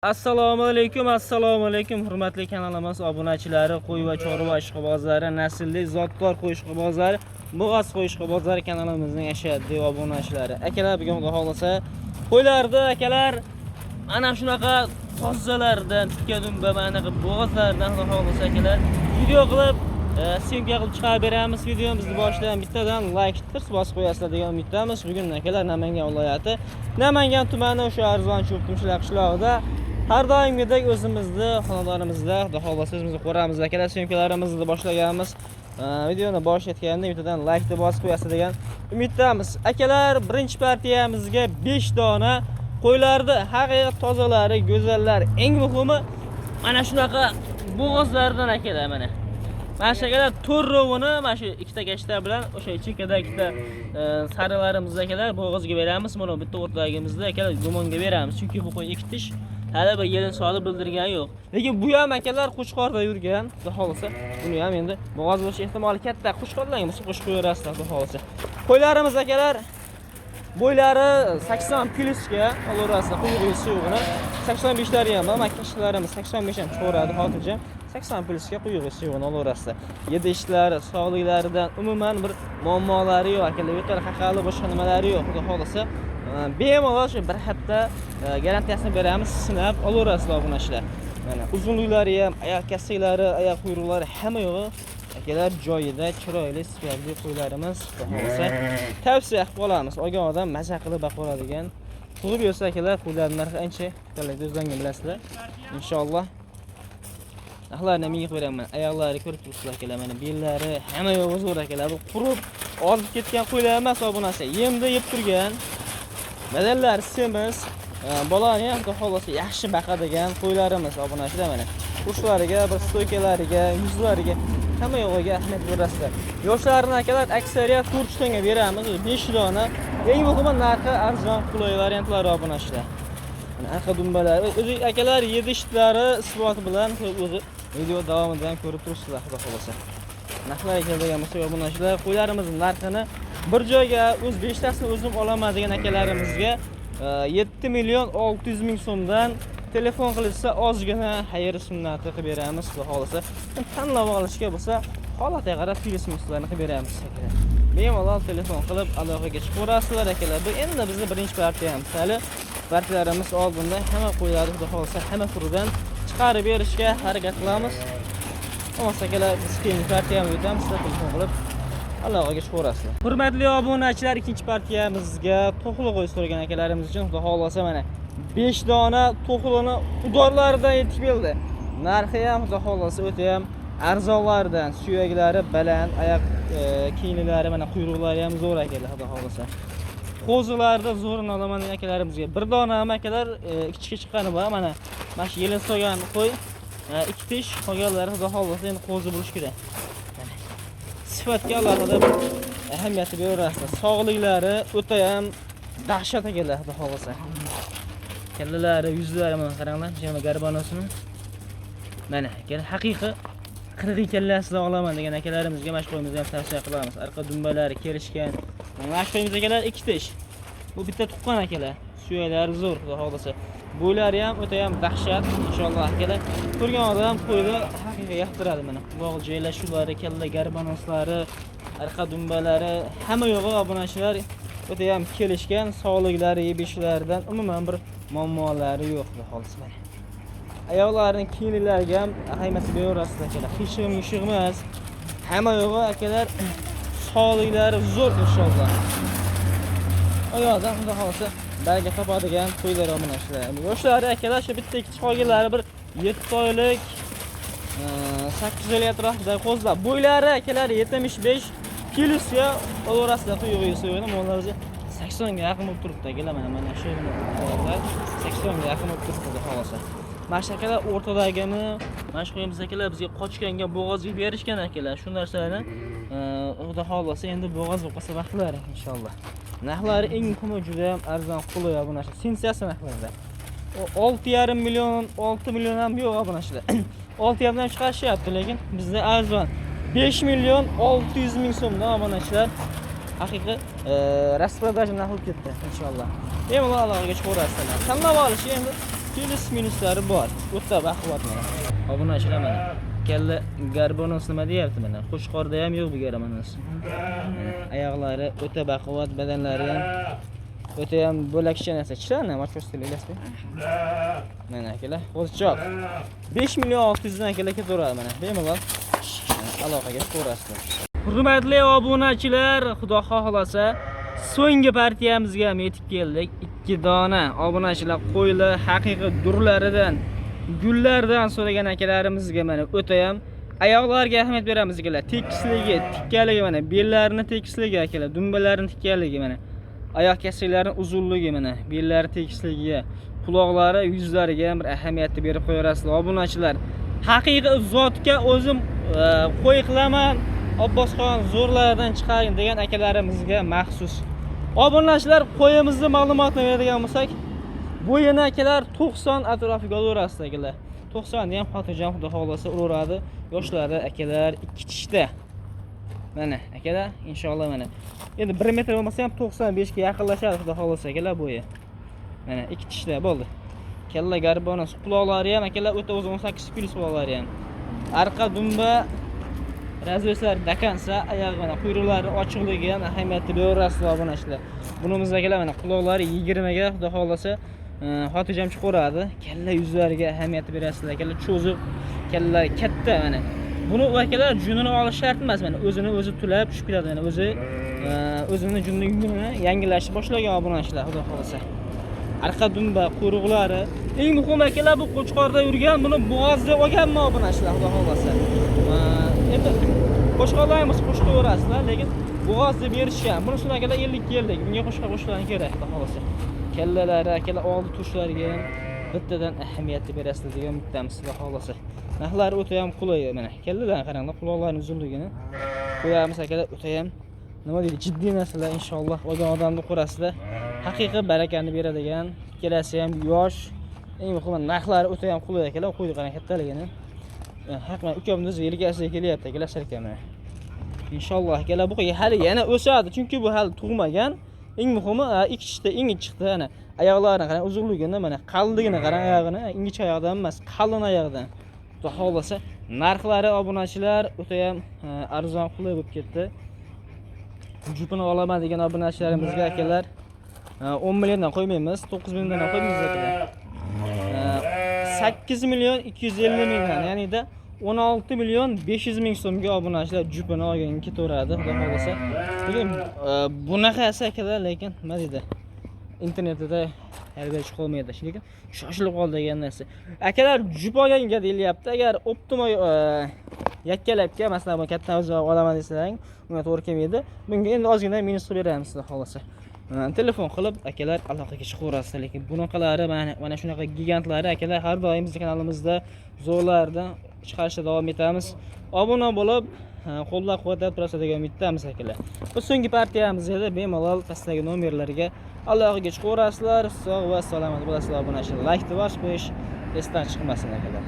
Assalomu alaykum, assalomu alaykum, hurmatli kanalimiz obunachilari, qo'y va chorva ishqibozlari, naslli zotdor qo'y ishqibozlari, bo'g'oz qo'y ishqibozlari, kanalimizning ashaddiy obunachilari. Akalar, bugun Xudo xohlasa qo'ylarda, akalar, ana shunaqa tozalardan, tikka dumba, mana anaqa bo'g'ozlardan, Xudo xohlasa, akalar, video qilib, съёмка qilib chiqarib beramiz. Videomizni boshidan bittadan like tirs bosib qo'yasizlar degan umiddamiz. Bugun, akalar, Namangan viloyati, Namangan tumani, o'sha arzon cho'ptimchilar qishlog'ida har doimgidek o'zimizni xonadonimizda, Xudo xohlasa, o'zimizni ko'ramiz, akalar, съёмка larimizni boshlaganmiz. Videoni boshlayotganda bittadan like bosib qo'yasiz degan umiddamiz. Akalar, birinchi partiyamizga 5 dona qo'ylarni haqiqiy tozalari, go'zallar, eng muhimi mana shunaqa bo'g'ozlardan, akalar, mana. Mana shu, akalar, to'rrovini mana shu ikkita gashta bilan o'sha chekkada ikkita sarilarimizni, akalar, bo'g'ozga beramiz. Mana bitta o'rtadagimizni, akalar, gumonga beramiz. Chunki bu qo'y ikki tish, hali bir yelin solib bildirgani yo'q. Lekin bu ham, akalar, qo'chqorda yurgan. Xudo xohlasa, buni ham endi bo'g'oz bo'lish ehtimoli katta. Qo'chqorlarga bo'lsa qo'shib qo'yaverasizlar, Xudo xohlasa. Qo'ylarimiz, akalar, bo'ylari 80 plyusga olaverasizlar, quyug'i suyug'ini. 85lari ham bor, mana kashlarimiz 85 ham chiqaveradi xotirjam. 80 plyusga quyug'i suyug'ini olaverasizlar. Yedishlari, sog'liklaridan umuman bir muammolari yo'q, akalar, yo'tal qaqali boshqa nimalari yo'q, Xudo xohlasa. Bemalol shu bir hafta garantiyasini beramiz, sinab olaverasizlar, obunachilar. Mana uzunliklari ham, oyoq kastaklari, oyoq quyruqlari, hamma yo'g'i, akalar, joyida, chiroyli, sifatli qo'ylarimiz, Xudo xohlasa, tavsiya qilib qolamiz. Olgan odam maza qilib boqib. Tug'ib yursa, akalar, qo'ylar narxi ancha ko'tariladi, o'zlaringiz bilasizlar. Inshaalloh. Narxlarini men yig'ib beraman. Oyoqlari ko'rib turibsizlar, akalar, mana bellari, hamma yo'g'i zo'r, akalar. Bu qurib ozib ketgan qo'ylar emas, obunachi. Yemda yeb turgan. Badanlari semiz, bolani ham, Xudo xohlasa, yaxshi baqadigan qo'ylarimiz, obunachilar, mana. Qushlariga, bir стойка lariga, yuzlariga, hamma yo'g'iga ahamiyat berasizlar. Yoshlarini, akalar, aksariyat 4 tonga beramiz, 5 dona. Eng muhimi narxi arzon, qulay variantlari, obunachilar. Mana arqa dumbalari, o'zi, akalar, yedishlari isboti bilan o'zi video davomida ham ko'rib turibsizlar, Xudo xohlasa. Narxlarga keladigan bo'lsak, obunachilar, qo'ylarimizni narxini bir joyga o'z beshtasini o'zim olaman degan akalarimizga 7 million 600 ming so'mdan telefon qilishsa, ozgina xayr sunnati qilib beramiz, Xudo xohlasa. Tanlab olishga bo'lsa, holatiga qarab plyus minuslarni qilib beramiz, akalar. Bemalol telefon qilib aloqaga chiqaverasizlar, akalar. Bu endi bizni birinchi partiyamiz. Hali partiyalarimiz oldinda, hamma qo'ylarni, Xudo xohlasa, hamma turidan chiqarib berishga harakat qilamiz. Bo'lmasa, akalar, biz keyingi partiyamizga o'tamiz, sizlar telefon qilib aloqaga chiqaverasizlar. Hurmatli obunachilar, ikkinchi partiyamizga to'qli qo'y so'ragan akalarimiz uchun, Xudo xohlasa, mana 5 dona to'qlini udorlaridan yetib keldi. Narxi ham, Xudo xohlasa, o'ta ham arzonlardan, suyaklari baland, oyoq kiyimlari, mana quyruqlari ham zo'r, akalar, Xudo xohlasa. Qo'zilarda zo'rini olaman degan akalarimizga bir dona ham, akalar, ikki chiqqani bor. Mana shu yelin solgan qo'y, ikki tish, qolganlari, Xudo xohlasa, endi qo'zi bo'lishi kerak. Mana. Sifatga alohida bir ahamiyati beraverasizlar. Sog'liklari o'ta ham dahshat, akalar, Xudo xohlasa. Kallalari, yuzlari, mana qaranglar, jama garbanosini. Mana, akalar, haqiqiy qirg'iy kallasidan olaman degan akalarimizga mana shu qo'yimizni ham tavsiya qilamiz. Arqa dumbalari kelishgan. Mana shu qo'yimiz, akalar, ikki tish. Bu bitta tuqqan, akalar. Suyaklari zo'r, Xudo xohlasa. Bo'ylari ham o'ta ham dahshat, inshaalloh, akalar. Ko'rgan odam qo'yni haqiqiy yoqtiradi mana. Quloq joylashuvlari, kalla garbanoslari, arqa dumbalari, hamma yo'g'i, obunachilar, o'ta ham kelishgan, sog'liklari, yeb ichishlaridan umuman bir muammolari yo'q, Xudo xohlasa, mana. Oyoqlarini kiyimlariga ham ahamiyat beraverasizlar, akalar. Qiyshiq mishiq emas. Hamma yo'g'i, akalar, sog'liklari zo'r, inshaalloh. Oyoqdan, Xudo xohlasa, baraka topadigan qo'ylar, obunachilar. Yoshlari, akalar, shu bitta ikki qolganlari bir 7 oylik, 8 oylik atrofida qo'zlar. Bo'ylari, akalar, 75 plyusga olaverasizlar quyug'i suyug'ini. Mollar o'zi 80 ga yaqin bo'lib turibdi, akalar, mana shu 80 ga yaqin bo'lib turibdi, Xudo xohlasa. Mana shu, akalar, o'rtadagini, mana shu qo'yimiz, akalar, bizga qochganga bo'g'ozga berishgan, akalar. Shu narsani Xudo xohlasa, endi bo'g'oz bo'lib qolsa vaqtlari, inshaalloh. Narxlari, eng muhimi, juda ham arzon, qulay, obunachi. Sensiyasi narxlarda. O 6,5 million, 6 million ham yo'q, obunachilar. 6,5 dan chiqarishyapti, lekin bizda arzon. 5 million 600 ming so'mdan, obunachilar, haqiqiy распродажа narx bo'lib ketdi, inshaalloh. Bemalol aloqaga chiqaverasizlar. Tanlab olish endi. Plus minuslari bor. O'ta baquvvat mana. Obunachilar mana. Kalla garbonos nima deyapti mana. Qo'chqorda ham yo'q bu garbonos. Mana oyoqlari o'ta baquvvat, badanlari ham o'ta ham bo'lakcha narsa. Chiqadi, macho'stili. Mana akalar, qo'zichoq. 5 million 600 dan akalar ketaveradi mana. Bemalol aloqaga chiqaverasizlar. Hurmatli obunachilar, Xudo xohlasa so'nggi partiyamizga ham yetib keldik. 2 dona obunachilar qo'ylar haqiqiy durlaridan, gullardan so'ragan akalarimizga mana o'ta ham oyoqlariga ahamiyat beramiz akalar. Tekisligi, tikkaligi mana, bellarini tekisligi akalar, dumbalarini tikkaligi mana. Oyoq kasaklarining uzunligi mana, bellari tekisligiga, quloqlari, yuzlariga ham bir ahamiyatni berib qo'yaverasizlar obunachilar. Haqiqiy zotga o'zim qo'y qilaman, Abbosxon zo'rlaridan chiqaring degan akalarimizga maxsus. Obunachilar, qo'yimizni ma'lumotini beradigan bo'lsak, bo'yini akalar 90 atrofiga olaverasiz akalar. 90 ni ham xotirjam Xudo xohlasa uraveradi. Yoshlari akalar 2 tishda. Mana akalar, inshaalloh mana. Endi 1 metr bo'lmasa ham 95 ga yaqinlashadi Xudo xohlasa akalar bo'yi. Mana 2 tishda bo'ldi. Kalla garbonos, quloqlari ham akalar o'ta o'zi 18 plus quloqlari ham. Arqa dumba razveslar dakansa, oyoq mana quyruqlari ochiqligi ham ahamiyatli beraverasizlar obunachilar. Bunimiz akalar mana quloqlari 20 ga Xudo xohlasa xotirjam chiqaveradi. Kalla yuzlariga ahamiyat berasizlar akalar, cho'ziq kalla katta mana. Buni akalar junini olish shart emas, mana o'zini o'zi tulab tushib ketadi, mana o'zi o'zini junini yungini yangilashni boshlagan obunachilar Xudo xohlasa. Arqa dumba quyruqlari eng muhimi akalar, bu qo'chqorda yurgan, buni bo'g'oz deb olganmi obunachilar Xudo xohlasa. Endi qo'chqorlar ham qo'shib qo'yaverasizlar, lekin bo'g'oz deb berishgan. Buni ustuna akalar 50 keldik. Bunga qo'shqa qo'shilgan kerak Xudo xohlasa. Kallalari akalar oldi tushlariga ham bittadan ahamiyatni berasizlar degan umiddamiz Xudo xohlasa. Narxlari o'ta ham qulay mana. Kallalarni qaranglar, quloqlarining uzunligini qo'yamiz akalar, o'ta ham nima deydi, jiddiy narsalar inshaalloh olgan odamni qo'rasida haqiqiy barakani beradigan, ikkalasi ham yosh, eng muhimi narxlari o'ta ham qulay akalar. Qo'ydi qarang kattaligini. Haq mana ukamni yelkasiga kelyapti akalar sirka mana. Inshaalloh akalar bu hali yana o'sadi, chunki bu hali tug'magan. Eng muhimi ikki tishda ingi chiqdi ana. Oyoqlarini qarang uzunligini, mana qalinligini qarang oyog'ini, ingichka oyoqdan emas, qalin oyoqdan. Xudo xohlasa narxlari obunachilar o'ta ham arzon qulay bo'lib ketdi. Jupini olaman degan obunachilarimizga akalar 10 milliondan qo'ymaymiz, 9 milliondan ham qo'ymaymiz akalar. 8 million 250 mingdan, ya'ni da 16 million 500 ming so'mga obunachilar jupini olgan ketaveradi Xudo xohlasa. Lekin bunaqasi akalar, lekin nima deydi? Internetida har bir chiqolmaydi. Lekin shoshilib qoldi degan narsa. Akalar jup olganga deyilyapti. Agar optimo yakkalabga, masalan, bu katta o'zi olaman desang, unga to'g'ri kelmaydi. Bunga endi ozgina minus qilib beramiz Xudo xohlasa. Telefon qilib akalar aloqaga chiqaverasizlar, lekin bunaqalari mana shunaqa gigantlari akalar har doim bizning kanalimizda zo'rlardan chiqarishda davom etamiz. Obuna bo'lib, qo'llab-quvvatlab turasiz degan umiddamiz akalar. Bu so'nggi partiyamiz edi. Bemalol pastdagi nomerlarga aloqaga chiqaverasizlar. Sog' va salomat bo'lasizlar obunachilar. Like bosib qo'yish esdan chiqmasin akalar.